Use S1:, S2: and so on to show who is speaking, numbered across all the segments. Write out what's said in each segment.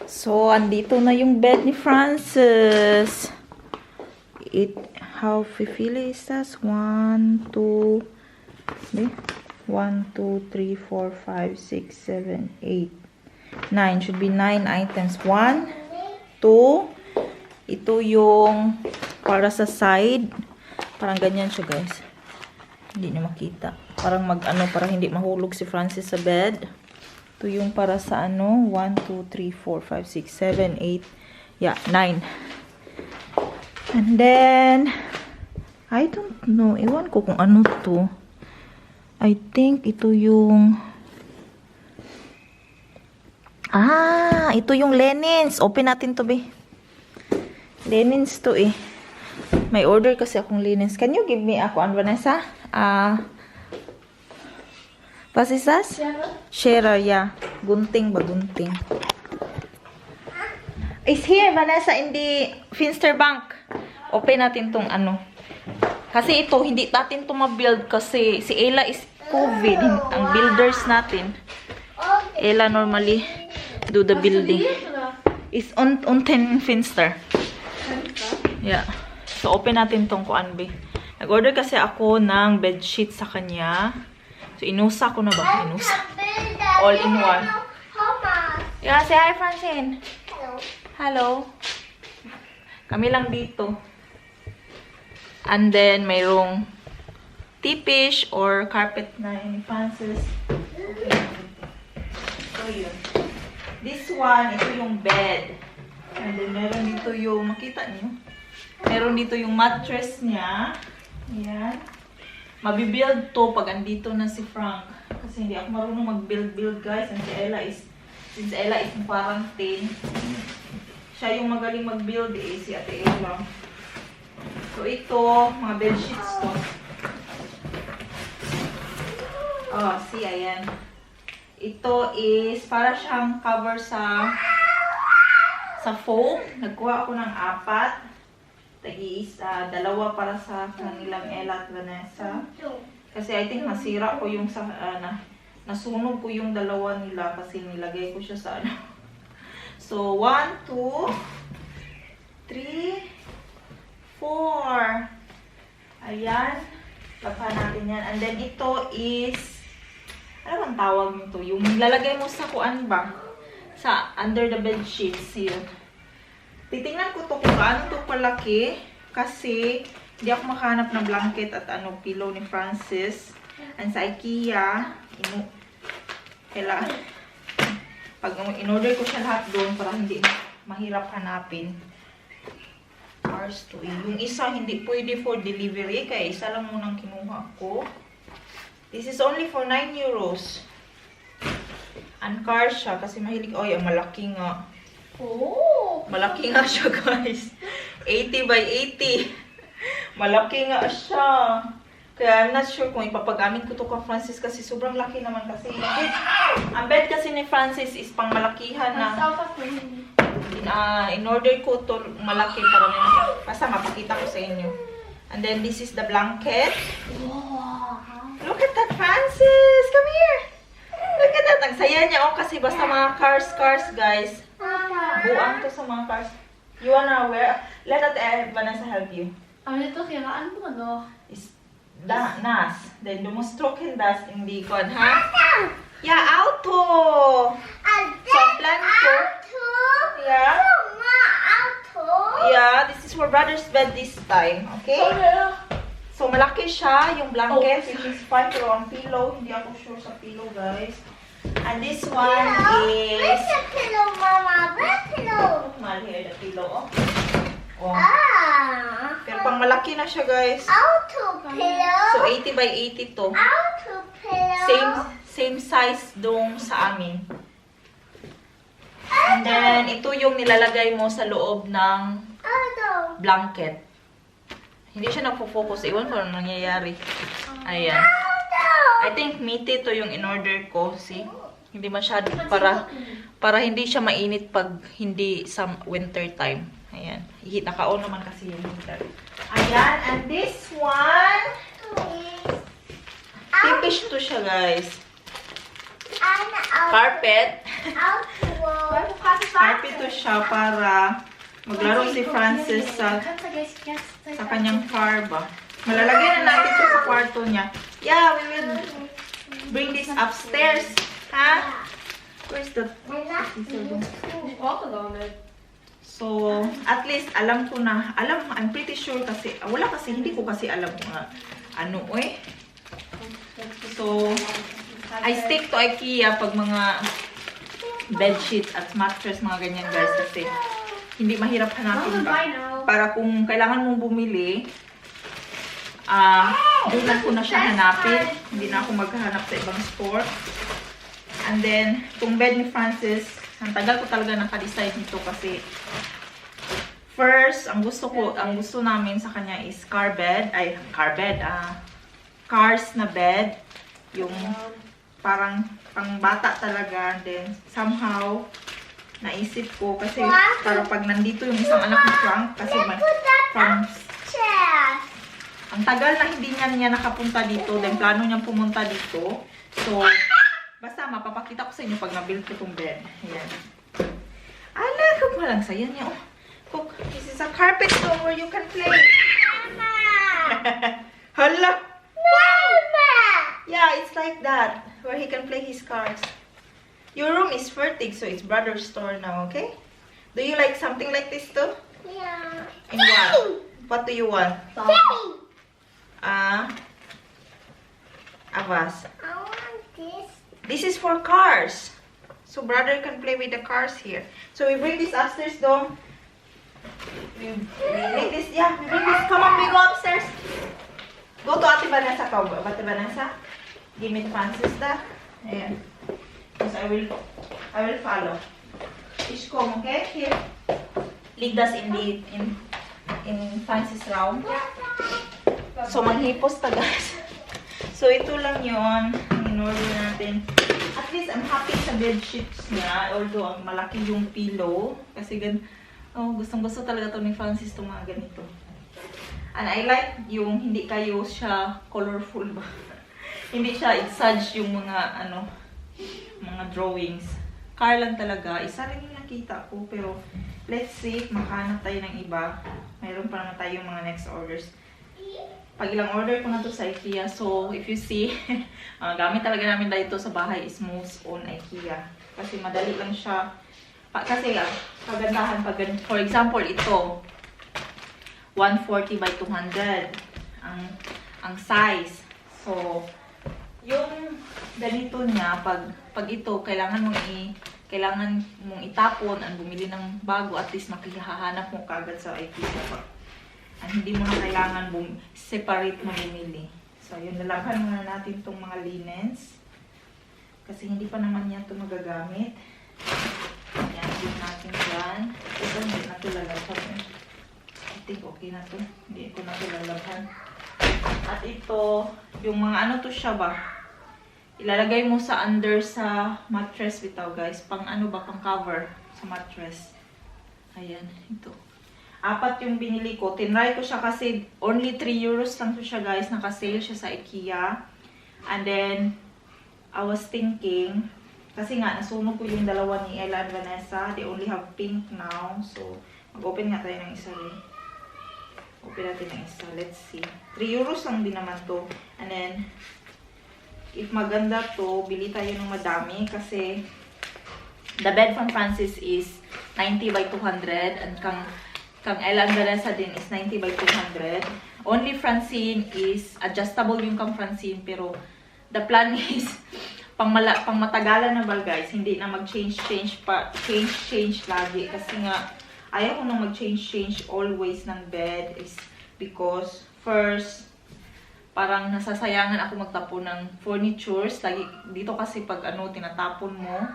S1: So, andito na yung bed ni Francis. How fulfilling is that? 1, 2, 1, 2, 3, 4, 5, 6, 7, 8, 9. Should be 9 items. 1, 2. Ito yung para sa side. Parang ganyan siya, guys. Hindi niyo makita. Parang para hindi mahulog si Francis sa bed. Ito yung para sa 1, 2, 3, 4, 5, 6, 7, 8. Yeah, 9. And then, I don't know. Ewan ko kung ano to. I think ito yung... ito yung linens. Open natin to, be. Linens to, eh. May order kasi akong linens. Can you give me ako, Vanessa? Was is that? Sharer, yeah. Gunting ba? Gunting. It's here, Vanessa, in the Finster Bank. Open natin tong Kasi ito, hindi natin ito ma-build kasi si Ella is COVID. Ang builders natin. Ella normally do the building. It's on 10 Finster. Yeah. So, open natin tong kuanbe. Nag-order kasi ako ng bedsheet sa kanya. So, inusa ko na ba? Inusa. All in one. Yeah, say hi, Francene.
S2: Hello.
S1: Hello. Kami lang dito. And then, mayroong tipish or carpet na ni Francis. So, yun. This one, ito yung bed. And then, meron dito yung, makita niyo? Meron dito yung mattress niya. Ayan. Mabibuild to pag andito na si Frank. Kasi hindi ako marunong mag-build, guys. And since Ella is in quarantine, siya yung magaling mag-build si Ate Ella. So, ito, mga bedsheets to. See, ayan. Ito is, para siyang cover sa foam. Nagkuha ako ng 4. Dalawa para sa kanilang Ella at Vanessa. Kasi I think nasira ko yung nasunog ko yung dalawa nila kasi nilagay ko siya sa So, 1, 2, 3, 4. Ayan. Lapahan natin yan. And then, ito is, ano bang tawag nito? Yung nilalagay mo sa kuan ba? Sa under the bed sheets. Yun. Titingnan ko to kung gaano to palaki. Kasi, hindi ako makahanap ng blanket at pillow ni Francis. And sa IKEA, pag in-order ko siya lahat doon para hindi mahirap hanapin. Ours to yung isa hindi pwede for delivery kaya isa lang munang kinuha ko. This is only for 9 euros. Uncar siya kasi mahilig. Ang malaki nga.
S2: Oh!
S1: Malaki nga siya, guys. 80 by 80. Malaki nga siya. Kaya I'm not sure kung ipapagamit ko to ka Francis kasi sobrang laki naman kasi. Ang bed kasi ni Francis is pang malakihan na. In-order ko to malaki para naman. Basta mapakita ko sa inyo. And then this is the blanket.
S2: Wow.
S1: Look at that, Francis! Come here! Look at that. Ang saya niya kasi basta mga cars, guys. Buang to sa mga cars. You wanna wear? Let Vanessa help you.
S2: Ito kiraan mo,
S1: Is nas. Then dumustrokin das hindi kon, ha? Yeah, auto. So, plan ko. Yeah. Yeah, this is for brother's bed this time. Okay? So, malaki siya, yung blanket, which is fine. Pero ang pillow, hindi ako sure sa pillow, guys. And this one is...
S2: Where's the pillow, Mama? Where's the pillow?
S1: Mahal here, the pillow, Pero pang malaki na siya, guys.
S2: Auto pillow.
S1: So, 80 by 80 to.
S2: Auto pillow.
S1: Same size dong sa amin. And then, ito yung nilalagay mo sa loob ng blanket. Hindi siya nagpo-focus. Iwan ko ano nangyayari. Ayan. I think meaty to yung in-order ko. See? Hindi masyado para hindi siya mainit pag hindi sa winter time. Ayan. Naka-on naman kasi yung winter. Ayan. And this one, tipish to siya, guys. Carpet. Carpet to siya para maglaro si Francis sa kanyang car ba. Malalagay na natin siya sa kwarto niya. Yeah, we will bring this upstairs. Ha? Where's the... So, at least alam ko na. I'm pretty sure kasi, hindi ko kasi alam kung ano eh. So, I stick to IKEA pag mga bedsheets at mattress, mga ganyan guys, kasi hindi mahirap hanapin ba. Para kung kailangan mong bumili, doon lang ko na siya hanapin. Hindi na ako maghahanap sa ibang store. And then, kung bed ni Francis, ang tagal ko talaga naka-decide nito kasi first, ang gusto namin sa kanya is cars na bed. Yung parang pang bata talaga. And then, somehow, naisip ko kasi para pag nandito yung isang anak ni Frank, kasi ang tagal na hindi niya nakapunta dito, then plano niyang pumunta dito. So, basta mapapakita ko sa inyo pag nabuild ko itong bed. Ayan. Ala, kung walang saya niya. Oh, this is a carpet stone where you can play.
S2: Mama!
S1: Hala!
S2: Mama!
S1: Yeah, it's like that. Where he can play his cards. Your room is fertig, so it's brother's store now, okay? Do you like something like this too?
S2: Yeah.
S1: And what? What do you want? Avas.
S2: I want this.
S1: This is for cars. So brother can play with the cars here. So we bring this upstairs though. We bring this, yeah, we bring this. Come on, we go upstairs. Go to Ate Vanessa. Ate Vanessa, give me the Francis da. Ayan. Because I will follow. Ishkom, okay? Here. Lead us in Francis' round. So manghipos ta guys. So ito lang yon in order natin. At least I'm happy sa bed sheets niya. Although ang malaki yung pillow. Kasi gustong-gusto talaga to ni Francis itong mga ganito. And I like yung hindi kayo siya colorful ba. Hindi siya i-sudge yung mga mga drawings. Car lang talaga. Isa lang yung nakita ko. Pero let's see. Makahanap tayo ng iba. Mayroon pa naman tayong mga next orders. Pag ilang order ko na to sa IKEA. So, if you see, gamit talaga namin dito sa bahay is most on IKEA. Kasi madali lang siya. Kasi kagandahan pag, for example, ito. 140 by 200. Ang size. So, yung ganito niya, pag ito, kailangan mong itapon at bumili ng bago, at least makihahanap mo kagad sa IKEA. At hindi mo na kailangan separate mo bumili. So, yun, lalaghan muna natin itong mga linens. Kasi hindi pa naman yan ito magagamit. Yan, din natin yan. Ito, hindi na ito lalaghan. I think okay na ito. Hindi ko na ito lalaghan. At ito, yung mga to siya ba? Ilalagay mo sa under sa mattress bitaw guys. Pang pang cover sa mattress. Ayan, ito. 4 yung binili ko. Tinry ko siya kasi only 3 euros lang to siya guys. Naka-sale siya sa IKEA. And then, I was thinking, kasi nga, nasunog ko yung dalawa ni Ella and Vanessa. They only have pink now. So, mag-open nga tayo ng isa rin. Open natin ng isa. Let's see. 3 euros lang din naman to. And then, if maganda to, bili tayo ng madami. Kasi, the bed from Francis is 90 by 200. And kang Ella and Vanessa din is 90 by 200. Only Francene is adjustable yung kang Francene. Pero, the plan is, pang matagalan na ba guys, hindi na mag-change lagi. Kasi nga, ayaw ko na mag-change always ng bed is because, first, parang nasasayangan ako magtapon ng furnitures. Lagi, dito kasi pag tinatapon mo,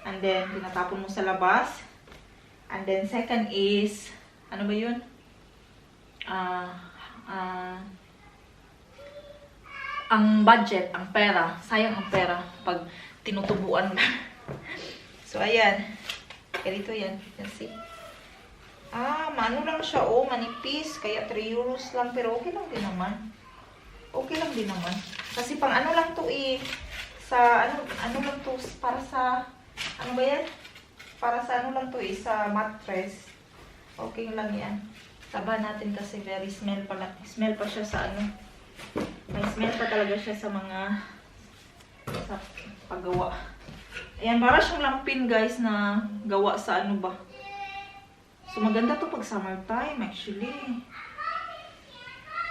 S1: and then, tinatapon mo sa labas. And then, second is, ano ba yun? Ang budget, ang pera. Sayang ang pera pag tinutubuan ka. So, ayan. Ganito yan. You can see. Mano lang siya. Manipis. Kaya 3 euros lang. Pero okay lang din naman. Okay lang din naman. Kasi pang lang to sa, lang to, para sa, Ano ba yan? Para sa ano lang to eh, sa mattress. Okay lang yan. Tabahan natin kasi very smell pa lang. Smell pa siya sa ano. May smell pa talaga siya sa mga sa paggawa. Ayan, para siyang lampin guys na gawa sa ano ba. So maganda to pag summertime actually.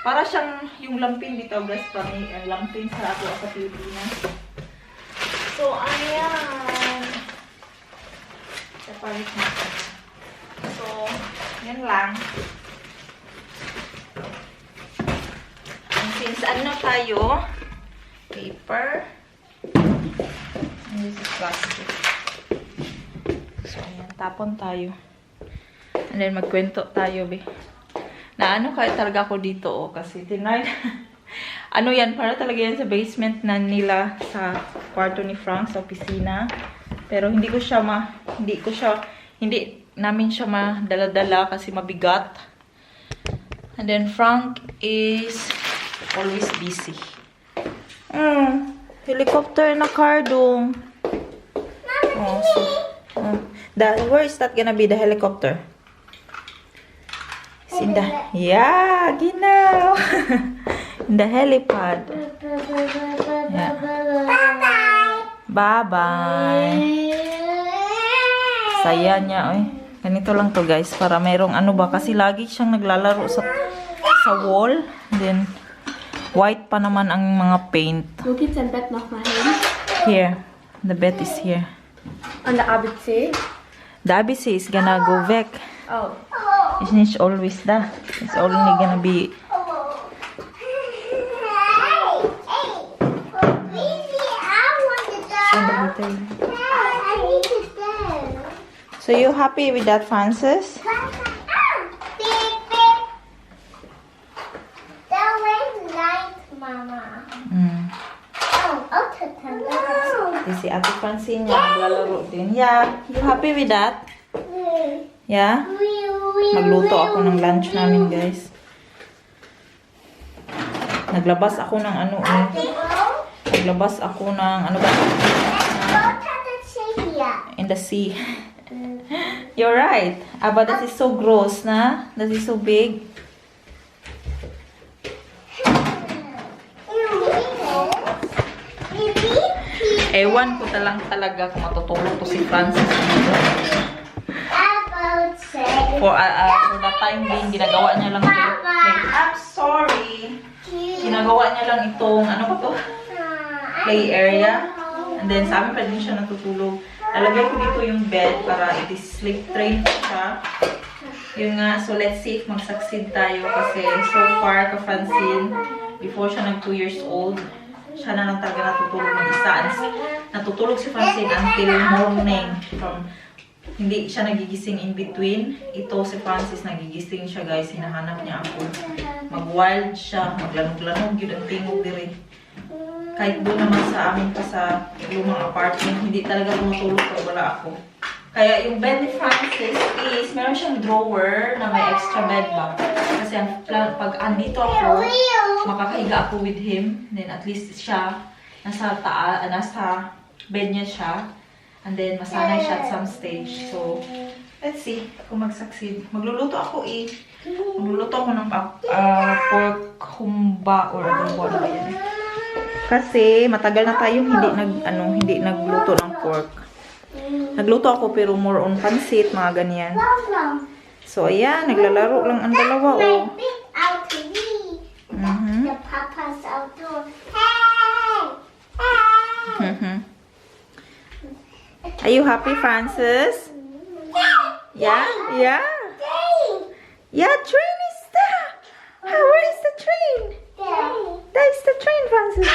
S1: Para siyang yung lampin dito guys, lampin sa ato sa Filipina. So ayan. Kapalit natin. So, yan lang. And since ano tayo, paper. And this is plastic. So, ayan, tapon tayo. And then, magkwento tayo, be. Na ano kaya talaga ako dito, oh, kasi tinry. Ano yan, para talaga yan sa basement na nila sa kwarto ni Frank, sa opisina. Pero hindi namin siya madala-dala kasi mabigat. And then Frank is always busy. Helicopter na car dong. Oh, so, where is that gonna be, the helicopter? It's in the, yeah, ginaw. In the helipad. Yeah. Bye-bye. Saya niya, oy. Ganito lang to guys, para mayroong ano ba, kasi lagi siyang naglalaro sa wall. Then, white pa naman ang mga paint.
S3: Wo geht's dein Bett nochmal hin?
S1: Here. The bed is here.
S3: An der ABC?
S1: The ABC is gonna go back.
S3: Oh.
S1: It's not always that. It's only gonna be... So you happy with that, Francis? Si Ate Francine niya, naglalaro din. Yeah, you happy with that? Yeah? Magluto ako ng lunch namin, guys. Naglabas ako ng ano eh. Naglabas ako ng ano ba? In the sea. You're right. But that is so gross, na? That is so big. Ewan ko talaga kung matutulog to si Francis. For the time being, ginagawa niya lang ito. I'm sorry. Ginagawa niya lang itong, ano ba to? Play area. And then, sa amin pa din siya natutulog. Nalagay ko dito yung bed para it is sleep trained siya. Yun nga, so let's see if mag-succeed tayo. Kasi so far, ka-Francine, before siya nag 2 years old, siya na lang talaga natutulog mag-isa. Natutulog si Francine until morning. Hindi siya nagigising in between. Ito si Francis, nagigising siya guys. Hinahanap niya ako. Mag-wild siya. Maglanog-lanog yun ang tingog din. Kahit doon naman sa amin pa sa lumang apartment, hindi talaga tumutulog pag wala ako. Kaya yung bed ni Francis is, meron siyang drawer na may extra bed ba. Kasi pag andito ako, makakahiga ako with him. Then at least siya, nasa bed niya siya. And then masanay siya at some stage. So, let's see kung mag-succeed. Magluluto ako eh. Magluluto ako ng pork humba or adobo ba yan. Kasi matagal na tayong hindi nagluto ng pork. Nagluto ako pero more on pansit, mga ganyan. So ayan, naglalaro lang ang dalawa oh. Are you happy, Francis? Yeah? Yeah? Yeah, train is there. Where is the train? That is the train, Francis.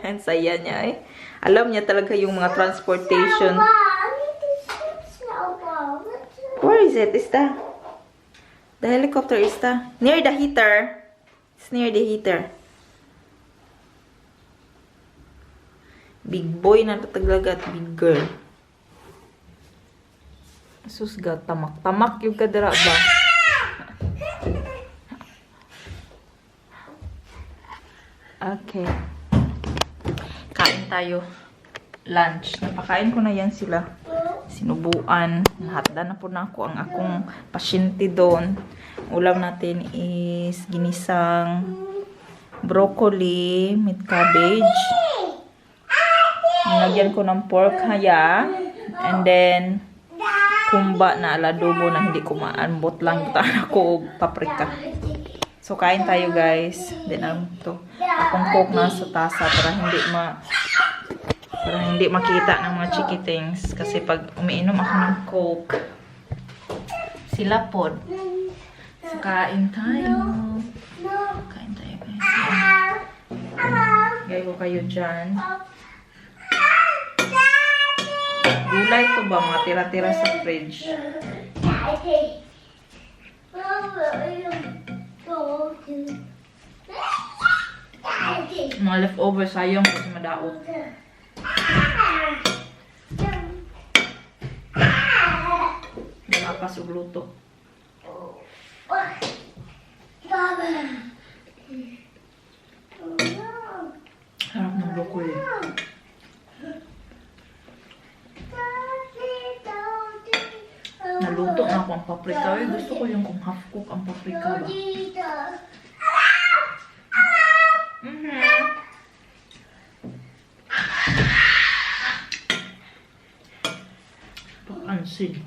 S1: Ang saya niya eh. Alam niya talaga yung mga transportation. Where is it? Is the helicopter is near the heater. It's near the heater. Big boy na tataglagat, big girl. Susga, tamak yung kadara ba? Okay. Kain tayo. lunch. Napakain ko na yan sila. Sinubuan. Nahatda na po na ako ang akong pasyente doon. Ulam natin is ginisang broccoli with cabbage. Nilagyan ko ng pork haya. And then, kumba na aladobo na hindi ko maambot lang. Butaan ako paprika. So, kain tayo guys. Then, akong coke na sa tasa para hindi makita ng mga chikitings. Kasi pag umiinom ako ng coke, sila pod. So, kain tayo. Kain tayo guys. Gaya ko kayo dyan. Gulay to ba? Mga tira-tira sa fridge. Mga leftover sayang kasi madaot. Malakas og luto. Sarap ng broccoli. Naluto na ako ang paprika. Ay, gusto ko yung kung half cook ang paprika ba. Pakansin.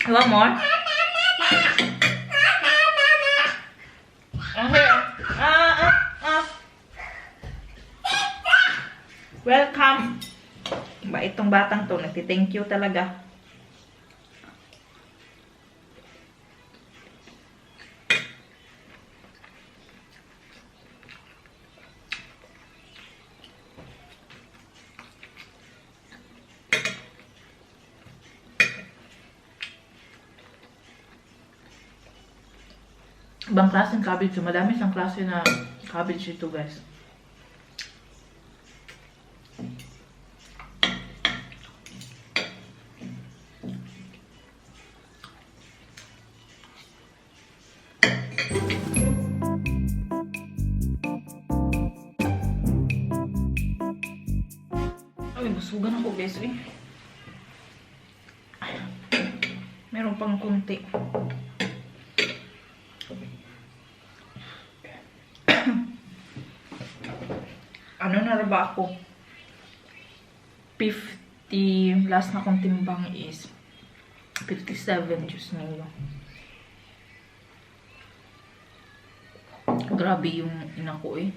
S1: You want more? Welcome. Ba itong batang to, nagti-thank you talaga. Ibang klaseng cabbage. Madami siyang klase na cabbage ito, guys. Ay, busugan ako, guys. Meron pang kunti. Ano na ba ako? 50. Last na kong timbang is 57. Diyos niyo. Grabe yung inako eh.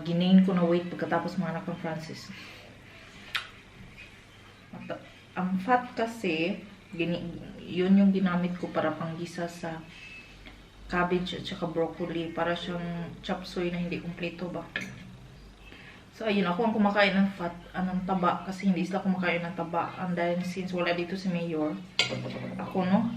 S1: Ginain ko na weight pagkatapos mga anak ng Francis. Ang fat kasi, yun yung ginamit ko para panggisa sa cabbage at saka broccoli. Para siyang chop suey na hindi kumpleto ba. So, ayun. Ako ang kumakain ng fat, ng taba. Kasi hindi sila kumakain ng taba. And then, since wala dito si Mayor, ako, no?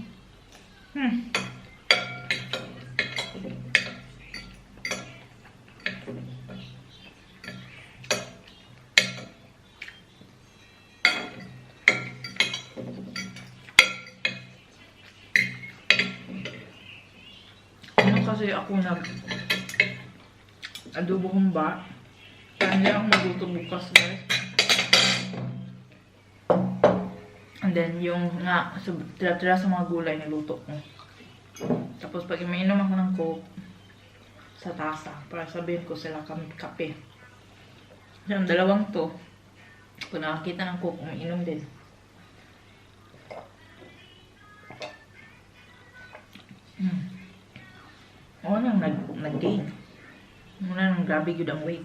S1: Kasi ako adobo humba. Kaya ako magluto bukas, guys. And then, yung tira-tira sa mga gulay niluto ko. Tapos, pag mainom ako ng coke sa tasa, para sabihin ko sila kami kape. Yung dalawang to, kung nakakita ng coke, umiinom din. Nang nag-gain. Muna nang grabe yun ang weight.